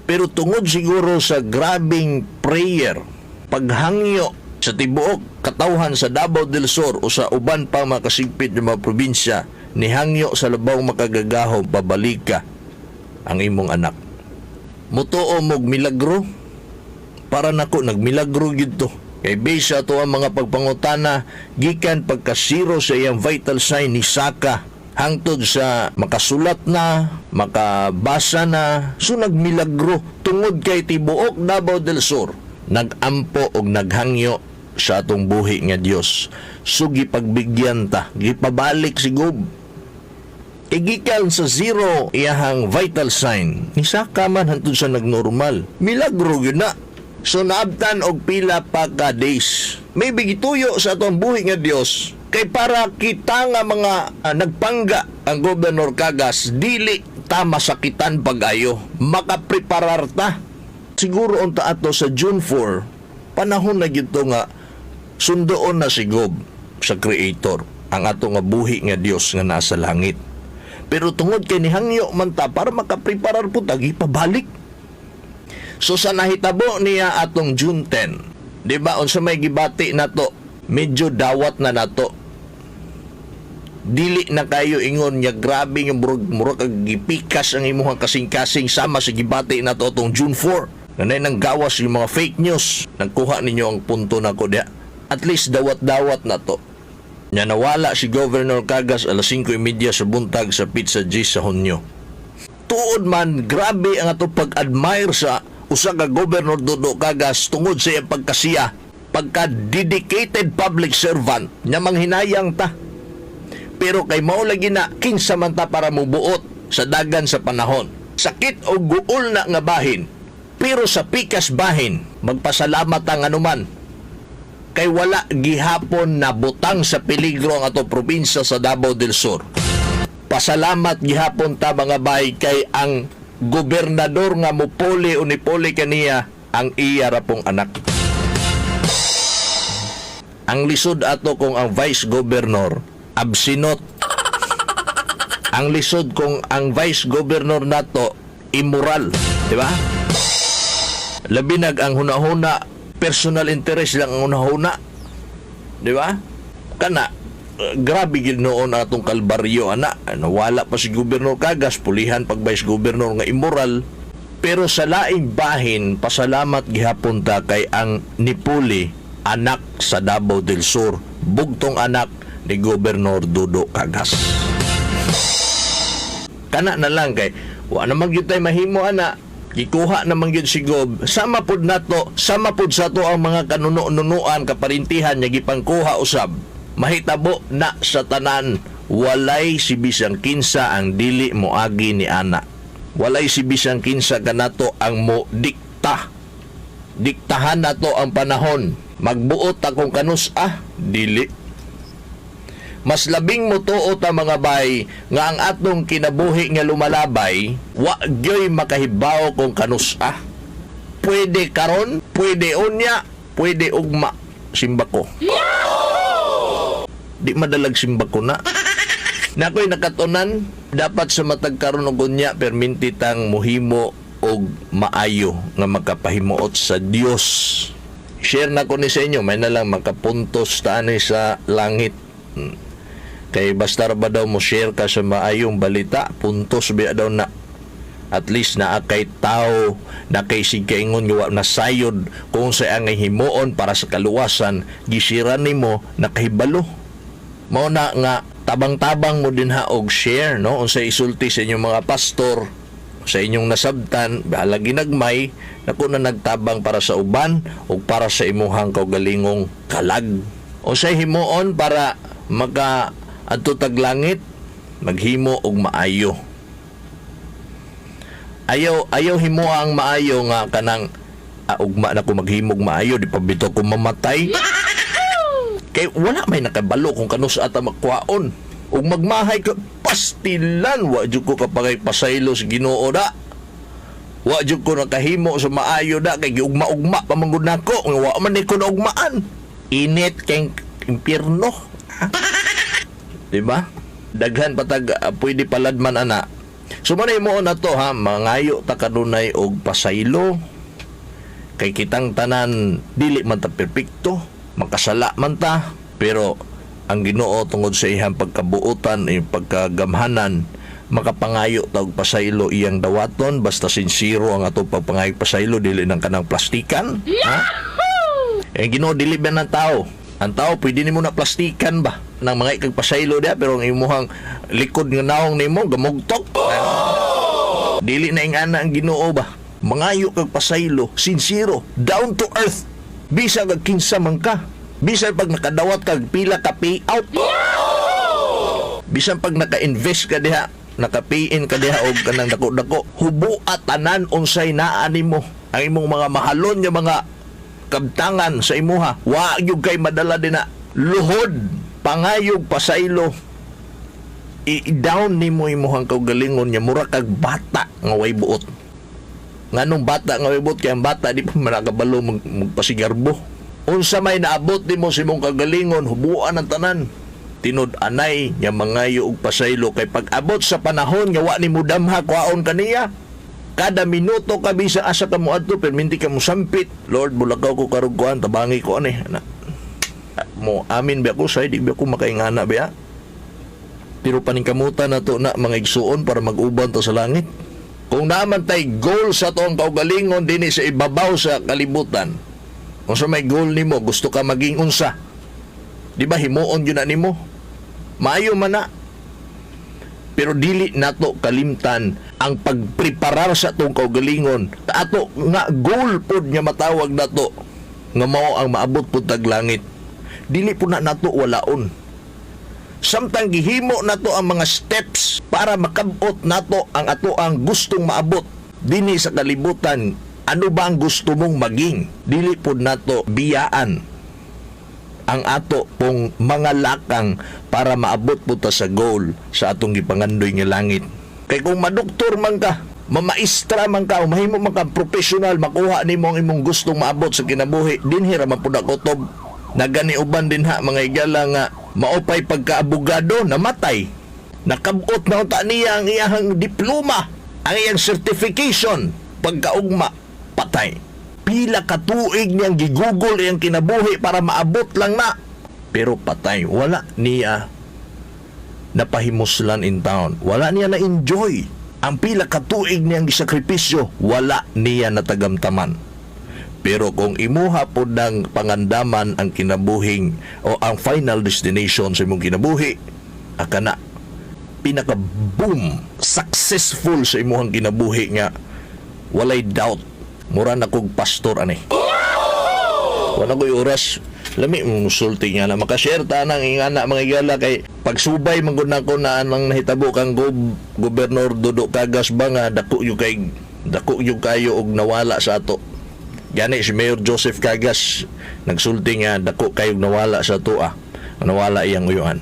Pero tungod siguro sa grabing prayer, paghangyo sa tibuok katawhan sa Davao del Sur o sa uban pa mga kasigpit ng mga probinsya, nihangyo sa labaw makagagahom, pabalika ang imong anak. Mutuo mo'g milagro? Para nako, nagmilagro gyud to. Kay base sa ato ang mga pagpangutana, gikan pagka-zero sa iyang vital sign ni Saka hangtod sa makasulat na, makabasa na, so nagmilagro tungod kay tibuok Davao del Sur nagampo og naghangyo sa atong buhi nga Dios. So gipagbigyan ta, gipabalik si Gob. Kay gikan sa zero iyahang vital sign, nisaka man hantod sa nagnormal. Milagro yun na. So naabtan og pila pa ka days. Maybe gituyo sa atong buhi nga Dios kay para kita nga mga nagpangga ang Gobernador Cagas, dili ta masakitan pag-ayo. Makapreparar ta. Siguro unta ato sa June 4, panahon na gyud to nga sundoon na si Gob sa Creator, ang ato nga buhi nga Dios nga nasa langit. Pero tungod kay nihangyo man ta para makapreparar po ta, gipabalik. So sa nahitabo niya atong June 10, di ba, unsa may gibati nato, medyo dawat na nato. Dili na kayo ingon nga grabe nga murag murag kag gipikas ang imuhang kasing-kasing sama sa gibati nato atong June 4. Nanay nang gawas yung mga fake news. Nagkuha ninyo ang punto nako diha. At least dawat-dawat na to. Nya nawala si Governor Cagas alas 5:30 sa buntag sa Pizza G sa Hunyo. Tuod man, grabe ang ato pag-admire sa usa ka Governor Dodo Cagas tungod sa iyang pagkasiya, pagka-dedicated public servant, nya manghinayang ta. Pero kay mao lagi na, kinsa man ta para mubuot sa dagan sa panahon. Sakit o guol na nga bahin. Pero sa pikas bahin, magpasalamat ang anuman kay wala gihapon na butang sa peligro ang ato probinsya sa Davao del Sur. Pasalamat gihapon ta, mga bay, kay ang gobernador nga mupuli o nipuli kaniya ang iya ra pong anak. Ang lisod ato kung ang vice governor absinot. Ang lisod kung ang vice governor nato immoral, di ba? Labi nag ang hunahuna, personal interest lang ang hunahuna. Di ba? Kana grabe gid noon ang atong kalbaryo ana. Nawala pa si Gobernador Cagas, pulihan pag vice governor nga immoral. Pero sa laing bahin, pasalamat gihapon ta kay ang nipuli anak sa Davao del Sur, bugtong anak ni Gobernador Dodo Cagas. Kana na lang kay wa naman gyud tay mahimo ana, gikuha naman gyud si Gob. Sama pud nato, sama pud sa ato ang mga kanuno-nunuan, kaparintihan nga gipangkuha usab. Mahitabo na sa tanan, walay si bisang kinsa ang dili moagi ni ana. Walay si bisang kinsa kanato ang mo dikta, diktahan nato ang panahon, magbuot akong kanus ah dili. Mas labing motuo ta, mga bay, nga ang atong kinabuhi nga lumalabay, wa gyoy makahibaw kung kanus-a. Pwede karon, pwede unya, pwede ugma. Simba ko. Di madalag simba ko na. Nakoy nakatunan, dapat sa matag karon og unya perminti tang muhimo og maayo nga makapahimuot sa Dios. Share na ko ni sa inyo, may na lang makapuntos ta ani sa langit. Kay basta ra ba daw mo share ka sa maayong balita, puntos biya daw na. At least naa kay tao na kay sigkaingon nga wa nasayod kung sa ang himuon para sa kaluwasan, gisiran nimo, nakahibalo. Mao na nga tabang-tabang mo din ha og share, no, unsay isulti sa inyong mga pastor, sa inyong nasabtan, bahala ginagmay, nako na nagtabang para sa uban ug para sa imuhang kaugalingong kalag. Unsay himuon para maka adto tag langit? Maghimo og maayo. Ayaw ayaw himoa ang maayo nga kanang ugma na ko maghimog maayo, di pa bitaw ko mamatay. Kay wala may nakabalo kung kanus ata makwaon. Ug magmahay ka, pastilan wa jud ko kapagay pasaylo sa Ginoo da. Wa jud ko nakahimo sa maayo da kay giugma-ugma pa man gud nako nga wa man ni ko naugmaan. Init kay impyerno. Ha? Di ba? Daghan patag pwede paladman ana. So mao mo na to ha, mangayo ta kanunay og pasaylo kay kitang tanan dili man ta perpekto, makasala man ta, pero ang Ginoo, tungod sa iyang pagkabuotan, iyang pagkagamhanan, makapangayo ta og pasaylo, iyang dawaton basta sinsero ang atong pagpangayo pasaylo, dili nang kanang plastikan, ha? Eh, Ginoo dili ba ng tao? Ang tao pwede nimo na plastikan ba nang mga ikag pasaylo diha, pero ang imuhang likod nga naong nimo gamugtok. Dili na ingana ang Ginoo ba? Mangayo kag pasaylo, sincero, down to earth. Bisa kag kinsa man ka. Bisan pag nakadawat kag pila ka payout. Bisan pag naka-invest ka diha, naka-pay in ka diha og kanang dako-dako, huboa tanan unsay naa nimo. Ang imong mga mahalon nga mga kabtangan sa imuha, wa gyud kay madala dinha. Luhod, pangayog pasaylo, i-down nimo imuhang kaugalingon nga mura kag bata nga way buot. Nganong bata nga way buot? Kay ang bata di pa man nakabalo magpasigarbo. Unsa may naabot nimo sa imong kagalingon, hubuan ang tanan. Tinud-anay nga mangayo og pasaylo kay pag abot sa panahon nga wa nimo damha, kwaon kaniya. Kada minuto ka, bisa asa ka moadto, perminti ka mo sampit, "Lord, mulakaw ko karong kuan, tabangi ko ani." Na, mo amin ba ko say di ba ko makaingana ba? Pero paningkamutan na to na, mga igsuon, para mag-uban to sa langit. Kung naman tay goal sa atong kaugalingon dinhi sa ibabaw sa kalibutan, unsa may goal nimo, gusto ka maging unsa? Di ba himuon yun na nimo? Maayo man na. Pero dili nato kalimtan ang pagpreparar sa atong kaugalingon. Ato nga goal pod nga matawag nato nga mao ang maabot pod tag langit. Dili po na nato walaon. Samtang gihimo nato ang mga steps para makabot nato ang ato ang gustong maabot dinhi sa kalibutan, ano ba ang gusto mong maging? Dili pod nato biyaan ang ato pong mga lakang para maabot po ta sa goal sa atong gipangandoy nga langit. Kay kung madoktor man ka, mamaestra man ka, o mahimo man ka professional, makuha nimo ang imong gustong maabot sa kinabuhi, dinhi ra man pud kutob. Nagani uban din ha, mga higala, nga maupay pagkaabogado, namatay. Nakabot na unta niya ang iyang diploma, ang iyang certification, pagkaugma, patay. Pila ka tuig niyang gigugol iyang kinabuhi para maabot lang na. Pero patay, wala niya napahimuslan in town. Wala niya na-enjoy. Ang pila ka tuig niyang gisakripisyo, wala niya natagamtaman. Pero kung imuha po ng pangandaman ang kinabuhing o ang final destination sa imong kinabuhi, akana pinaka boom successful sa imuhang kinabuhi nga walay doubt. Mura na kog pastor ani. Wala ko'y oras. Lami mo musulti nga na makashare ta nang ingana, mga higala, kay pagsubay man gud nako na anang nahitabo kang Gobernador Dodo Cagas ba nga dako yung kayo og nawala sa ato. Gani si Mayor Joseph Cagas nagsulti nga dako kayo nawala sa ato ah. Nawala iyang uyuan.